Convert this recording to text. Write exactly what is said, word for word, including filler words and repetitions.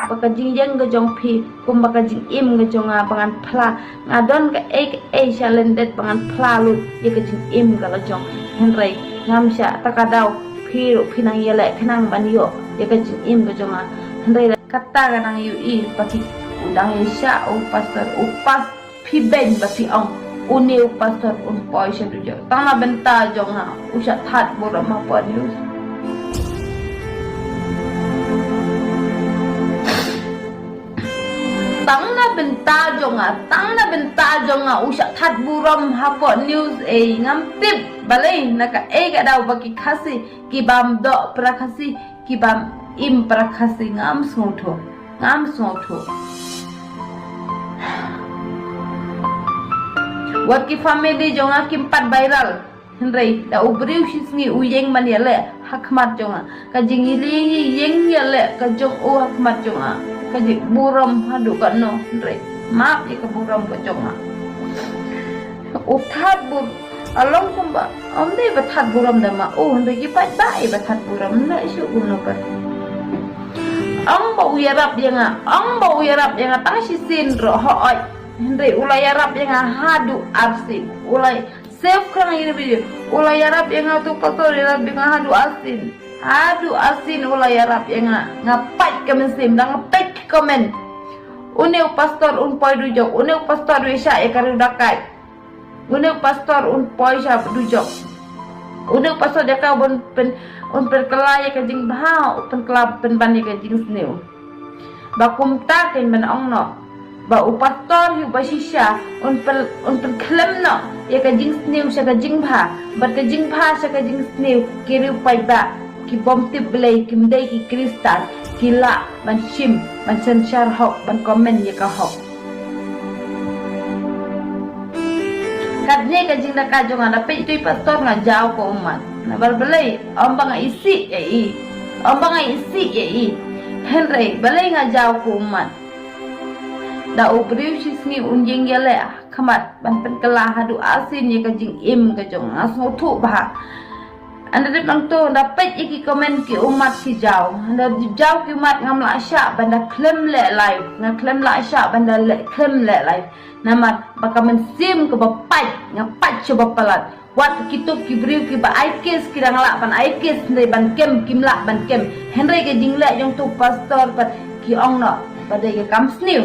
ba ka jingïeng ka jong phi, kumba ka jingim ka jong nga ba ngan phla. Nga don kaei kaei sha lyndet ba ngan phla lut ïa ka jingim ka la jong. Hynrei ngam shah, ta ka daw phi ruh phi nang ïaleh khnang ban ïoh ïa ka jingim ka jong nga. Hynrei kata ka nang ïohi ba ki u dang ïa shah u pastor, u pas phi beiñ ba phi ong une u pastor un poi sha dujok. Tang na bynta jong nga u shah that burom ha Hapoh News. Tang na bynta jong nga, tang na bynta jong nga u shah that burom ha Hapoh News. Ei, ngam tip balei na kaei ka daw ba ki Khasi ki bam doh para Khasi, ki bam im para Khasi, ngam sngewthuh. Ngam sngewthuh. Wat ki family jong nga kim pat viral. Hynrei da u briew shisngi u ïeng ban ïaleh ha khmat jong nga. Ka jingïaleh ïeng ïaleh ka jong u ha khmat jong nga, ka jingburom haduh katno. Hynrei map ïa ka burom ka jong nga. U that bur, a long kumba ym dei ba that burom da ma u, hynrei ki paidbah ïa ba that burom na issue kumno pat. Ong ba u ïarap ïa nga, ong ba u ïarap ïa nga tang shisien ruh, hooid. Hynrei u la ïarap ïa nga haduh arsien. U la save khnang ïa ka video. U la ïarap ïa nga, tu pastor ïarap ïa nga haduh arsien. Haduh arsien u la ïarap ïa nga. Nga pait ka mynsiem, dang peit ki comment. Une u pastor un poi dujok, une u pastor u ïa shah ïa ka riew dakaid. Une u pastor un poi sha dujok. Une u pastor jaka un pyn, un pynkylla ïa ka jingbha, un pynkylla pynban ïa ka jingsniew. Ba kumta kein ban ong noh ba u pastor hi uba shisha un pyn, un pynkhlem noh ïa ka jingsniew sha ka jingbha, bad ka jingbha sha ka jingsniew. Ki riew paidbah ki bym tip Blei, kim dei ki Khristan, ki lah ban shim, ban synshar hok, ban comment ïa ka hok. Katne ka jingdaka jong nga, da peit tu i pastor nga jaw ka ummat. Namar balei? Ym ba nga isih ïa i. Ym ba nga isih ïa i. Hynrei balei nga jaw ka ummat? Da u briew shisngi un ïeng ïaleh ha khmat ban pynkylla haduh arsien ïa ka jingim ka jong nga, sngewthuh bha. Ynda dep nangto, ynda peit ïa ki comment ki ummat ki jaw. Ynda dep jaw ki ummat, ngam lah shah ban da khlem leh live. Nga khlem lah shah ban da leh, khlem leh live. Namar ba ka mynsiem kaba pait, nga pait sha ba palat. Wat kito ki briew kiba ai case ki dang lah ban ai case, hynrei ban kem kim lah ban kem. Hynrei ka jingleh jong tu pastor pat ki ong noh ba dei ka kam sniew.